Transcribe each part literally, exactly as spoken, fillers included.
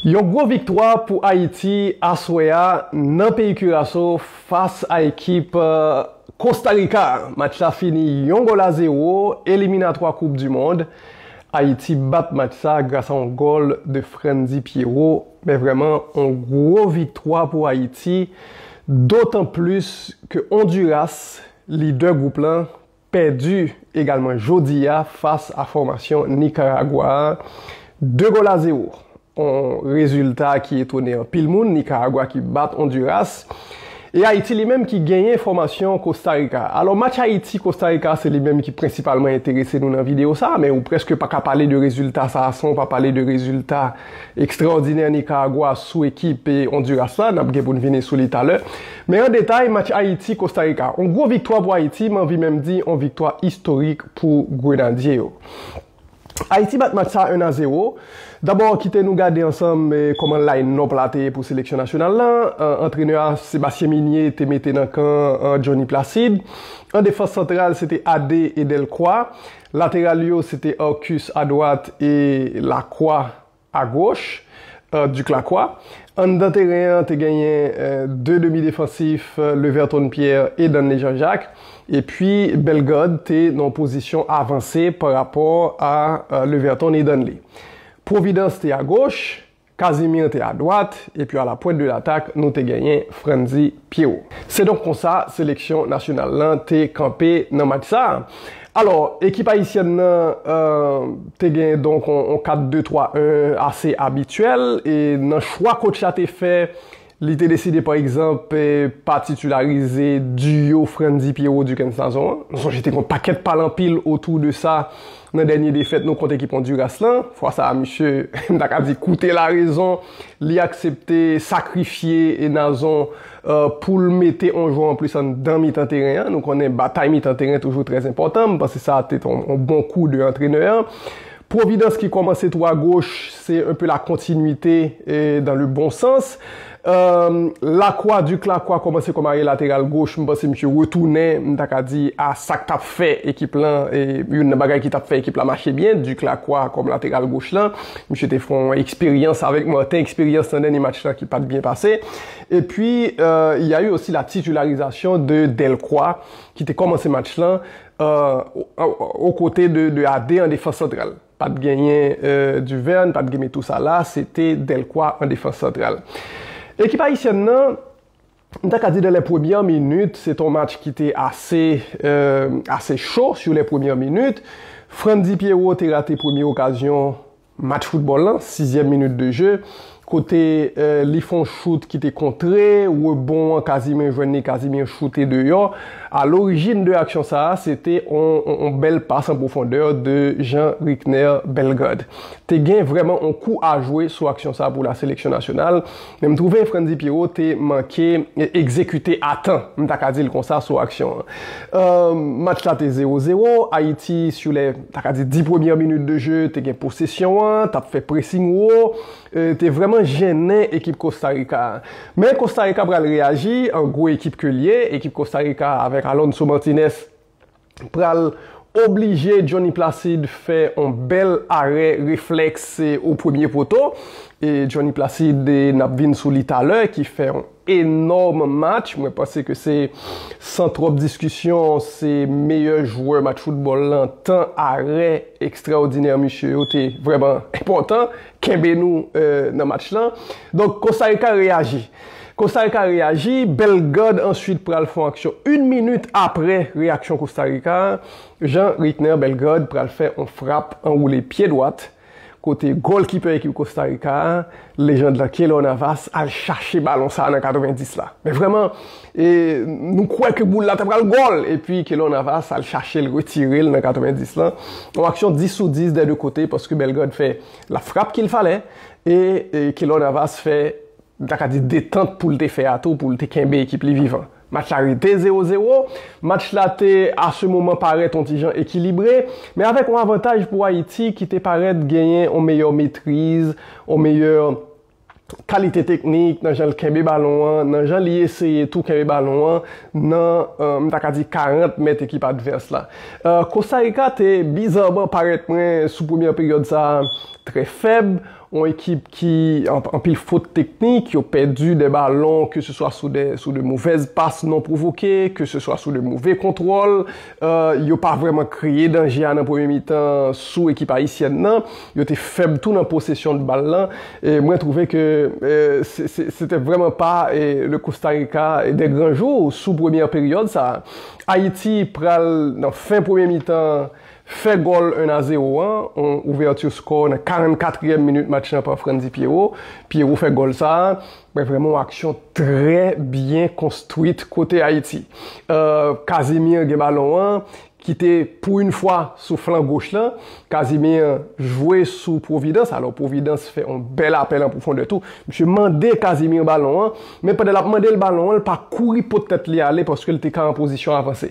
Yon gwo viktwa pou Ayiti aswè a nan peyi Kiraso fas a ekip, eh, Kosta Rika. Match la fini yon gòl a zewo, eliminatwa Koup di Mond. Ayiti bat match sa gras a yon gòl de Frantzy Pierrot. Men vrèman, yon gwo viktwa pou Ayiti, dotan plis ke Honduras, lidè gwoup lan, pèdi egalman jodi a fas a fòmasyon Nikaragwa a, de gòl a zewo. Yon rezilta ki etone anpil moun, Nikaragwa ki bat Honduras. E Ayiti li menm ki genyen fòmasyon Kosta Rika. Alò, match Ayiti-Kosta Rika, se li menm ki prensipalman enterese nou nan videyo sa, men ou prèske pa ka pale de rezilta sa a san w pa pale de rezilta ekstraòdinè Nikaragwa sou ekip, e, Honduras la. N ap gen pou n vini sou li talè. Men an detay, match Ayiti-Kosta Rika. Yon gwo viktwa pou Ayiti, m anvi menm di yon viktwa istorik pou Grenadye yo. Ayiti bat match sa en a zewo. Dabò, kite nou gade ansanm, eh, kòman line-up la te ye pou seleksyon nasyonal lan. Eh, antrenè a, Sébastien Migné, te mete nan kan, eh, Johnny Placide. An defans santral, se te Adé e Delcroix. Lateral yo, se te Arcus adwat e Lacroix agoch, eh, Duc Lacroix. Anndan teren an, te genyen, eh, de demi defansif, eh, Leverton Pierre e Danley Jean-Jacques. Epi, Bellegarde te nan pozisyon avanse pa rapò a, eh, Leverton e Danley. Providence te agoch, Casimir te adwat, epi a la pwent de latak, nou te genyen Frantzy Pierrot. Se donk konsa, seleksyon nasyonal lan te kanpe nan match sa a. Alò, ekip ayisyèn nan, eh, te gen donk on, on kat de twa en ase abityèl, e nan chwa coach la te fè, li te deside, pa egzanp, eh, pa titilarize duo Frantzy Pierrot Duckens Nazon an. Nou sonje te gen yon pakèt pale anpil otou de sa nan dènye defèt nou kont ekip Honduras lan. Fwa sa a, misye, m ta ka di, koute larezon, li aksepte sakrifye e Nazon, eh, pou l mete on jwè anplis anndan mitan teren an. Nou konnen batay mitan teren toujou trè enpòtan. M panse sa a te yon, yon bon kou de antrenè an. Providence ki kòmanse tou agoch, se un peu la continuité, eh, dans le bon sens. Euh, Lacroix, Duc Lacroix kòmanse kòm arye lateral goch, m panse misye retounen, m ta ka di, a sa k t ap fè ekip lan, e youn nan bagay ki t ap fè ekip la mache byen, Duc Lacroix kòm lateral goch lan. Misye te fè yon eksperyans avèk Martin, eksperyans nan dènye match lan ki pa t byen pase. Epi, euh, il y a eu aussi la titularisation de Delcroix, ki te kòmanse match lan, euh, o, o, o kote de, de Adé an defans santral. Pa t genyen, euh, Duverne, pa t gen Methoussalas, se te Delcroix an defans santral. Ekip ayisyèn nan, m ta ka di, dans les premières minutes, se te yon match ki te ase, euh, ase cho sur les premières minutes. Frantzy Pierrot te rate premye okazyon match foutbòl lan, sizyèm minit de jeu, kote, euh, li fè yon chout ki te kontre, rebon an Casimir jwenn li, Casimir choute deyò. A lorijin de aksyon sa a, se te on, on, on bèl pas an pwofondè de Jean Rickner Bellegarde. Te gen vrèman on kou a jwe sou aksyon sa a pou la seleksyon nasyonal, men m twouve Frantzy Pierrot te manke egzekite a tan, m ta ka di l konsa, sou aksyon an. Euh, match la te zewo zewo, Ayiti, sur les, ta ka di, dis premières minutes de jeu, te gen posesyon an, t ap fè pressing wo, euh, te vrèman jennen ekip Kosta Rika a. Men Kosta Rika pral reyaji, an gwo ekip ke l ye, ekip Kosta Rika avèk Alonso Martinez pral oblije Johnny Placide fè on bèl arè reflèks o premye poto. E Johnny Placide, n ap vin sou li talè, ki fè on enòm match. Mwen panse ke se, san twòp diskisyon, se meyè jwè match foutbòl lan, tan arè ekstraòdinè misye yo te vrèman enpòtan. Kenbe nou, euh, nan match lan. Donk, Kosta Rika reyaji. Kosta Rika reyaji, Bellegarde answit pral fè yon aksyon. Yon minit apre reyaksyon Kosta Rika, Jean Rickner Bellegarde pral fè yon frap anwoule pye dwat, kote gòlkipè ekip Kosta Rika a, lejann lan Keylor Navas, al chache balon sa a nan katrevendis la. Men vrèman, e, nou kwè ke boul la ta pral gòl, epi Keylor Navas al chache l, retire l nan katrevendis lan. Yon aksyon dis sou dis dè de kote, paske Bellegarde fè la frappe qu'il fallait, e, e Keylor Navas fè, m ta ka di, detant pou l te fè a tou, pou l te kenbe ekip li vivan. Match la rete zewo zewo. Match la te, a se moman, parèt yon ti jan ekilibre, men avèk yon avantaj pou Ayiti ki te parèt genyen yon meyè metriz, yon meyè kalite teknik nan jan l kenbe balon an, nan jan li eseye tou kenbe balon an nan, euh, m ta ka di, karant mèt ekip advès la. Euh, Kosta Rika te bizarman parèt mwen sou premyè peryòd sa a trè fèb. yon ekip ki an- anpil fot teknik, yo pèdi de balon, ke se swa sou de, sou de movèz pas non pwovoke, ke se swa sou de move kontwòl. Euh, yo pa vrèman kreye danje a nan premye mitan sou ekip ayisyèn nan. Yo te fèb tou nan posesyon de bal lan. E mwen twouve ke euh, se- se- se te vrèman pa eh, le Costa Rica des grands jours sou premyè peryòd sa. Ayiti pral nan fen premye mitan fè gòl un à zéro an, yon ouvèti skò nan karannkatriyèm minit match lan pa Frandy Pierrot. Pierrot fè gòl sa a, men vrèman yon aksyon trè byen konstwit kote Ayiti. Euh, Casimir gen balon an, ki te pou yon fwa sou flan goch lan. Casimir jwe sou Providence. Alò, Providence fè yon bèl apèl an pwofondè tou. Misye mande Casimir balon an, men pandan l ap mande l balon an, l pa kouri pot tèt li ale paske l te ka an pozisyon avanse.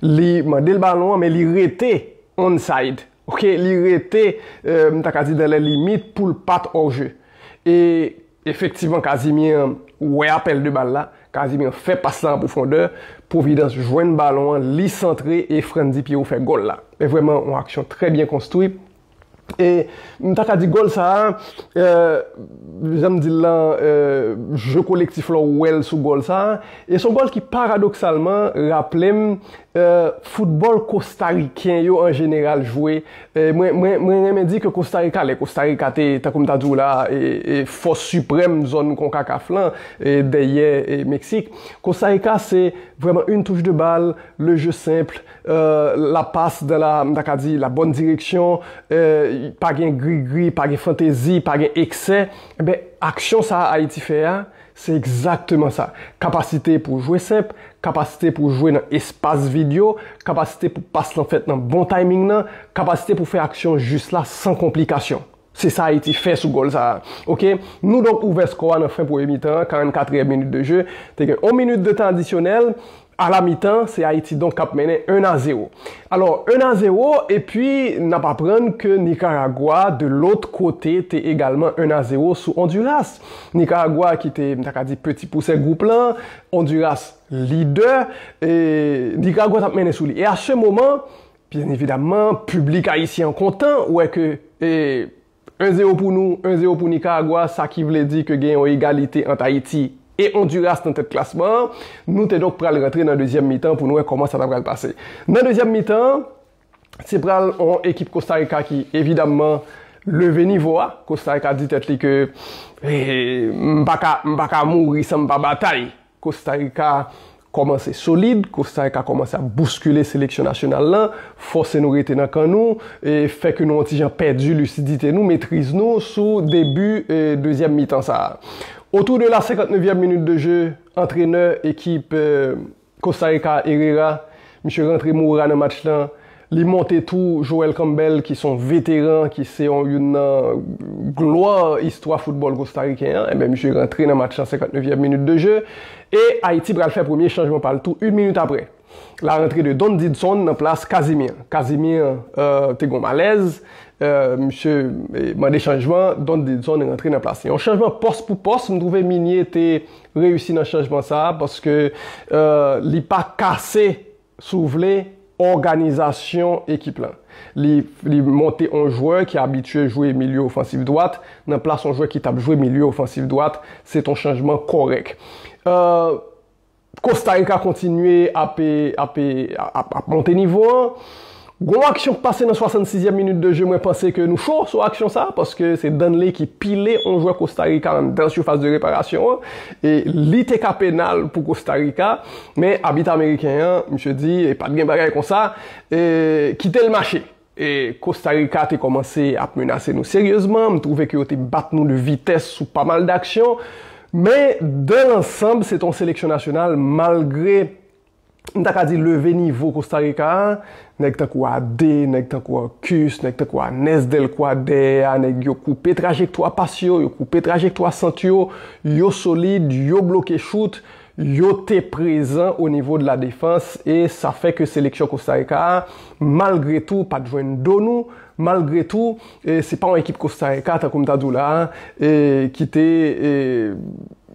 Li mande l balon an, men li rete onside. Ok, li rete, euh, m ta ka di, dans les limites pou l pa t hors jeu. E efektivman, Casimir wè apèl de bal la. Casimir fè pas la an pwofondè. Providence jwenn balon an, li santre e Frandy Pierrot fè gòl la. E vrèman, yon aksyon trè byen konstwi. E m ta ka di gòl sa a, euh, jan m di l lan, euh, je kolektif la, ou wè l sou gòl sa a. E se yon gòl ki paradoksalman raple m euh, foutbòl kostariken yo an jeneral jwe. Euh, mwen, mwen, mwen renmen di ke Kostarika, lè Kostarika te, tankou m ta di w la, e, e fòs siprèm zòn Konkakaf lan, e dèyè e Meksik. Kostarika, se vrèman une touche de balle, le jeu simple, euh, la passe dans la, m ta ka di, la bonne direction, euh, pa gen grigri, pa gen fantezi, pa gen eksè. Enben, aksyon sa a Ayiti fè a, se egzakteman sa. Kapasite pou jwe senp, kapasite pou jwe nan espas vid yo, kapasite pou pas lan fèt nan bon timing nan, kapasite pou fè aksyon jis la san konplikasyon. Se sa Ayiti fè sou gòl sa a. Ok? Nou donk ouvè skò a nan fen premye mitan an, karannkatriyèm minit de jeu. Te gen yon minit de tan adisyonèl. A la mitan, se Ayiti donk k ap mennen un à zéro. Alò, un à zéro, epi n ap aprann ke Nikaragwa, de lòt kote, te egalman un à zéro sou Ondiras. Nikaragwa ki te, m ta ka di, peti pousè gwoup lan, Ondiras lidè, e Nikaragwa t ap mennen sou li. E a se moman, byen evidamman, piblik ayisyen an kontan, wè ke e, un zéro pou nou, un zéro pou Nikaragwa, sa ki vle di ke gen yon egalite ant Ayiti e Ondiras nan tèt klasman an. Nou te donk pral rantre nan dezyèm mitan pou nou wè kòman sa ta pral pase. Nan dezyèm mitan, se pral yon ekip Kostarika ki evidamman leve nivo a. Kostarika di tèt li ke e, m pa ka, m pa ka mouri san m pa batay. Kostarika kòmanse solid, Kostarika kòmanse ap bouskile seleksyon nasyonal lan, fòse nou rete nan kan nou, e fè ke nou yon ti jan pèdi lisidite nou, metriz nou sou debi e, dezyèm mitan sa a. Autour de la senkantnèvyèm minit de jeu, antrenè ekip e, Kostarika, Herrera, misye rantre Mora nan match lan, li monte tou Joel Campbell, ki se yon veteran, ki se yon youn nan glwa istwa foutbòl kostariken an. Enben, misye rantre nan match lan, senkantnèvyèm minit de jeu. E Ayiti pral fè premye chanjman pa l tou, yon minit apre. La rantre de Don Didson nan plas Casimir. Casimir euh, te gon malèz. Euh, misye eh, mande chanjman, Don Didson rantre nan plas li. Yon chanjman pòs pou pòs, m twouve Migné te reyisi nan chanjman sa a, paske euh, li pa kase si w vle, òganizasyon ekip lan. Li, li monte yon jwè ki abitye jwe milye ofansif dwat, nan plas yon jwè ki t ap jwe milye ofansif dwat, se t yon chanjman kòrèk. Euh, Kostarika kontinye ap, ap, ap, ap monte nivo an. Gon aksyon k pase nan swasannsizyèm minit de jeu, mwen panse ke nou cho sou aksyon sa, paske se Danley ki pile yon jwè Kostarika anndan sifas de reparasyon an, e li te ka penal pou Kostarika, men abit ameriken an, misye di, e pa t gen bagay konsa, e kite l mache. E Kostarika te kòmanse ap menase nou seryezman, m twouve ke yo te bat nou de vitès sou pa mal daksyon, men dan lansanb, se t yon seleksyon nasyonal, malgre m ta ka di leve nivo Kostarika a, nèg tankou Ade, nèg tankou Arcus, nèg tankou Anes Delcroix dèyè a, nèg yo koupe trajektwa pas yo, yo koupe trajektwa sant yo, yo solid, yo bloke chout, yo te prezan o nivo de la defans, e sa fè ke seleksyon Kostarika a, malgre tou, pa t jwenn do nou, malgre tou, e se pa yon ekip Kostarika, tankou m ta di w la a, e ki te, e,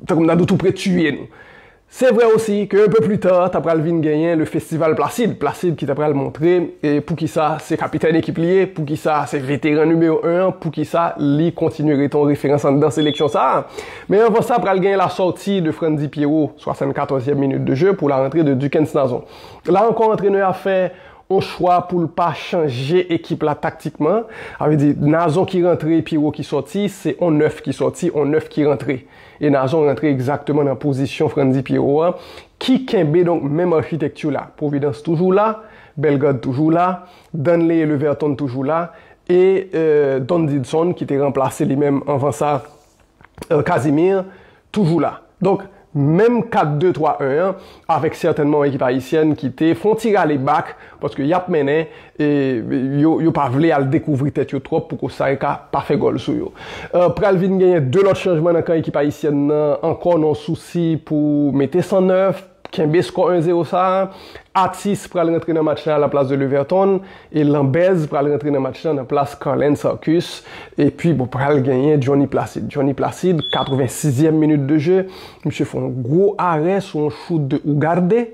tankou m ta di w, tou pre tiye nou. Se vre osi ke un peu plus tard, ta pral vin genyen le Festival Placide. Placide ki ta pral montre e poukisa se kapitèn ekip li ye, poukisa se veteran nimewo en an, poukisa li kontinye rete yon referans anndan seleksyon sa a. Men anvan sa, pral genyen la sortie de Frandy Pierrot, swasannkatòzyèm minit de jeu, pour la rentrée de Duckens Nazon. La ankò, antrenè a fè yon chwa pou l pa chanje ekip la taktikman. Sa vle di, Nazon ki rantre, Pierrot ki sòti, se yon nèf ki sòti, yon nèf ki rantre. E Nazon rantre egzakteman nan pozisyon Frandy Pierrot an, ki kenbe donk menm achitekti la. Providence toujou la, Bellegarde toujou la, Danley Leverton toujou la, e euh, Don Didson ki te ranplase li menm anvan sa, euh, Casimir, toujou la. Donk, menm kat de twa en an, avèk sètènman yon ekip ayisyèn ki te fè yon ti rale bak, paske y ap mennen, e yo, yo pa vle al dekouvri tèt yo twòp pou Costa Rica pa fè gòl sou yo. Euh, pral vin genyen de lòt chanjman nan kan ekip ayisyèn nan, ankò nan sousi pou mete san nèf, kenbe skò en zewo sa a. Atis pral rantre nan match la a la plas de Leverton, e Lambez pral rantre nan match la nan plas Carlens Arcus. Epi, bon, pral genyen Johnny Placide. Johnny Placide, katrevensizyèm minit de jeu, misye fè yon gwo arè sou yon chout de Ugarte,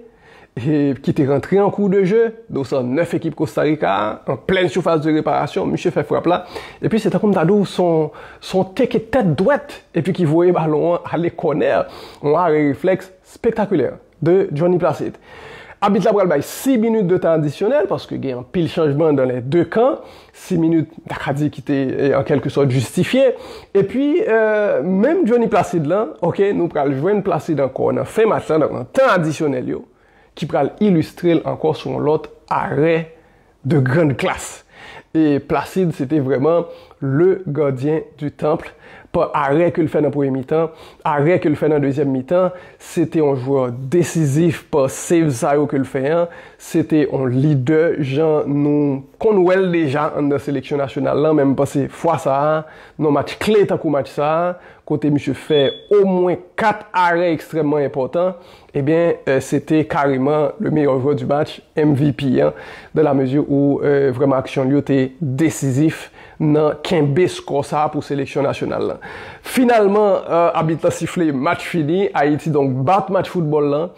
e, ki te rantre an kou de jeu. Donk, sa nèf ekip Costa Rica, an plèn sifas de reparasyon, misye fè frap la. Epi, se tankou m ta di w, se yon, se yon teke tèt dwèt, epi ki voye balon an ale kònè, yon arè reflèks spektakilè de Johnny Placide. Abit la pral bay sis minit de tan adisyonèl, paske gen anpil chanjman dans les deux camps. Sis minit, ta ka di ki te, eh, an kèlke sòt jistifye. Epi, eh, menm Johnny Placide lan, ok, nou pral jwenn Placide ankò nan fen match lan, nan tan adisyonèl yo, ki pral ilistre l ankò sou yon lòt arè de grande classe. E Placide, se te vrèman le gardien du temple. Pa arè ke l fè nan premye mitan, arè ke l fè nan dezyèm mitan, se te yon jwè desizif pa save sa yo ke l fè an. Se te yon lidè, jan nou konn wè l deja anndan seleksyon nasyonal lan, men m panse fwa sa a, nan match kle tankou match sa a, kote misye fè omwen kat arè ekstrèmman enpòtan, ebyen, eh, se te kareman le meilleur joueur du match, M V P, hein, dans la mesure où, eh, vrèman aksyon li yo te desizif nan kenbe skò sa a pou seleksyon nasyonal lan. Finalman, eh, abit la sifle, match fini, Ayiti donk bat match foutbòl lan,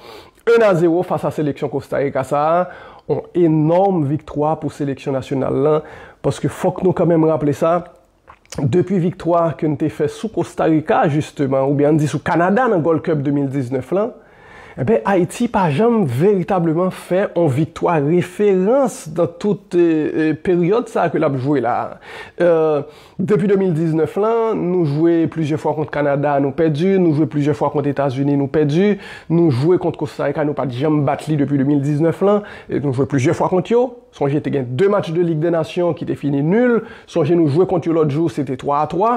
un à zéro fas a seleksyon Costa Rica sa a, yon enòm viktwa pou seleksyon nasyonal lan, paske fòk nou kanmenm raple sa, depi viktwa ke n te fè sou Costa Rica, jisteman, oubyen ann di sou Kanada nan Gold Cup de mil diznèf lan, enben, Ayiti pa janm veritableman fè yon viktwa referans nan tout, eh, eh, peryòd sa a ke l ap jwe la. Eh, depi de mil diznèf lan, nou jwe plizyè fwa kont Kanada, nou pèdi, nou jwe plizyè fwa kont Etazini, nou pèdi, nou jwe kont Costa Rica, nou pa t janm bat li depi de mil diznèf lan, e nou jwe plizyè fwa kont yo. Sonje te gen de match de Ligue des Nations ki te fini nil. Sonje nou jwe kont yo lòt jou, se te twa a twa.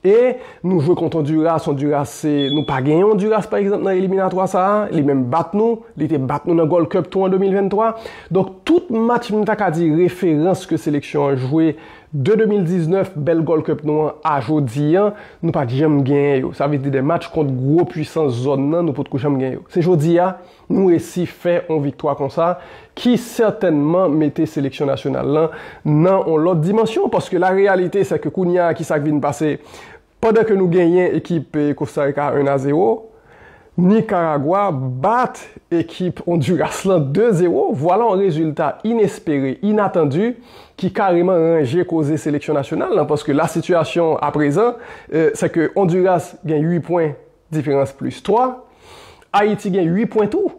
E nou jwe kont Honduras. Honduras, se, nou pa genyen Honduras, pa egzanp, nan eliminatwa sa a. Li menm bat nou. Li te bat nou nan Gold Cup tou an de mil venntwa. Donk, tout match, m ta ka di, referans ke seleksyon an jwe de de mil diznèf, bèl Gold Cup nou an, a jodi an, nou pa t janm genyen yo. Sa vle di de match kont gwo pwisans zòn nan, nou potko janm genyen yo. Se jodi a, nou resi fè yon viktwa konsa, ki sètènman mete seleksyon nasyonal lan nan yon lòt dimansyon, paske la réalité, c'est que kounye a, ki sa k vin pase? Pandan ke nou genyen ekip, eh, Costa Rica un à zéro, Nicaragua bat ekip Honduras lan de zewo. Vwala yon rezilta inespere, inatandi, ki kareman ranje koze seleksyon nasyonal lan, paske la sitiyasyon aprezan, eh, c'est que Honduras gen uit pwen, diferans plis twa. Ayiti gen uit pwen tou,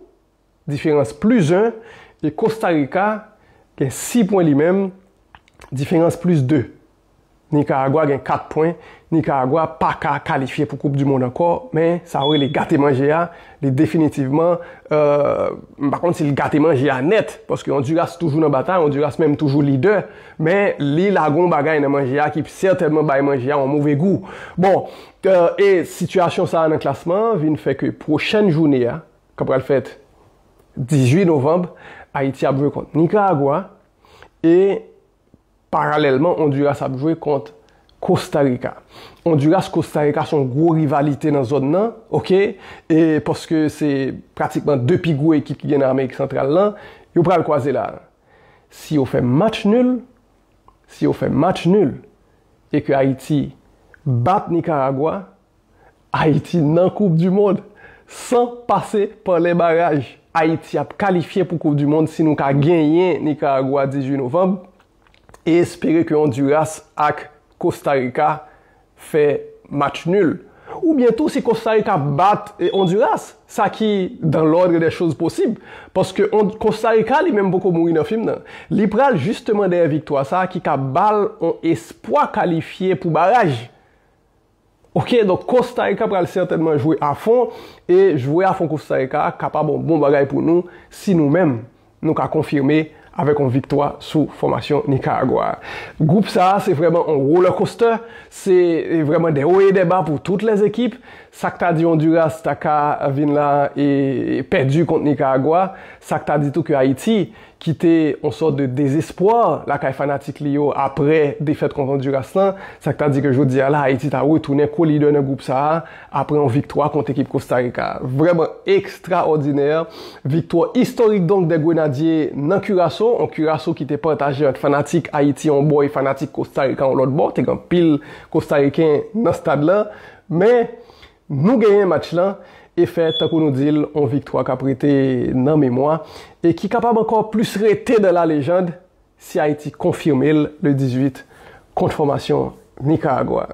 diferans plis en. E Costa Rica gen sis pwen li menm, diferans plis de. Nicaragua gen kat pwen. Nicaragua pa ka kalifye pou Koup di Mond ankò, men sa yo rele gate manje a, li definitivman, euh, m pa konn si l gate manje a nèt, paske Honduras toujou nan batay, Honduras menm toujou lidè, men li lage yon bagay nan manje a ki sètènman bay manje a yon move gou. Bon, euh, e sitiyasyon sa a nan klasman an vin fè ke pwochèn jounen an, k ap pral fèt dizuit novanm, Ayiti ap jwe kont Nicaragua, e paralèlman, Honduras ap jwe kont Costa Rica. Honduras, Costa Rica se yon gwo rivalite nan zòn nan, ok? E paske se pratikman de pi gwo ekip ki gen nan Amerik Santral lan, yo pral kwaze la. Si yo fè match nil, si yo fè match nil, e ke Ayiti bat Nicaragua, Ayiti nan Koup di Mond. San pase pa lè baraj, Ayiti ap kalifye pou Koup di Mond si nou ka genyen Nikaragwa dizuit novanm e espere ke Ondiras ak Kostarika fè match nil. Oubyen tou si Kostarika bat eh, Ondiras, sa ki dans l'ordre des choses possibles, paske Kostarika li menm poko mouri nan fim nan. Li pral jisteman dèyè viktwa sa ki ka bal on espwa kalifye pou baraj. Ok, donk Kostarika pral sètènman jwe afon e jwe afon Kostarika kapab on bon bagay pou nou si nou menm nou ka konfime avèk yon viktwa sou fòmasyon Nikaragwa. Gwoup sa a se vrèman yon roller coaster, se vrèman de wo e de ba pou tout lè ekip. Sa k ta di Ondiras ta ka vin la e pèdi kont Nikaragwa, sa k ta di tou ke Ayiti kite yon sòt de dezespwa lakay fanatik li yo apre defèt kont Ondiras lan, sa k ta di ke jodi a la Ayiti ta retounen ko lidè nan gwoup sa a apre yon viktwa kont ekip Kostarika. Vrèman ekstraòdinè. Viktwa istorik donk dè Grenadye nan Kiraso, yon Kiraso ki te pataje ant fanatik Ayiti yon bò e fanatik Kostarika yon lòt bò. Te gen anpil Kostariken nan stad lan. Men nou genyen match lan e fè, tankou nou di l, yon viktwa k ap rete nan memwa e ki kapab ankò plis rete dans la légende si Ayiti konfime l le dizuit kont fòmasyon Nikaragwa.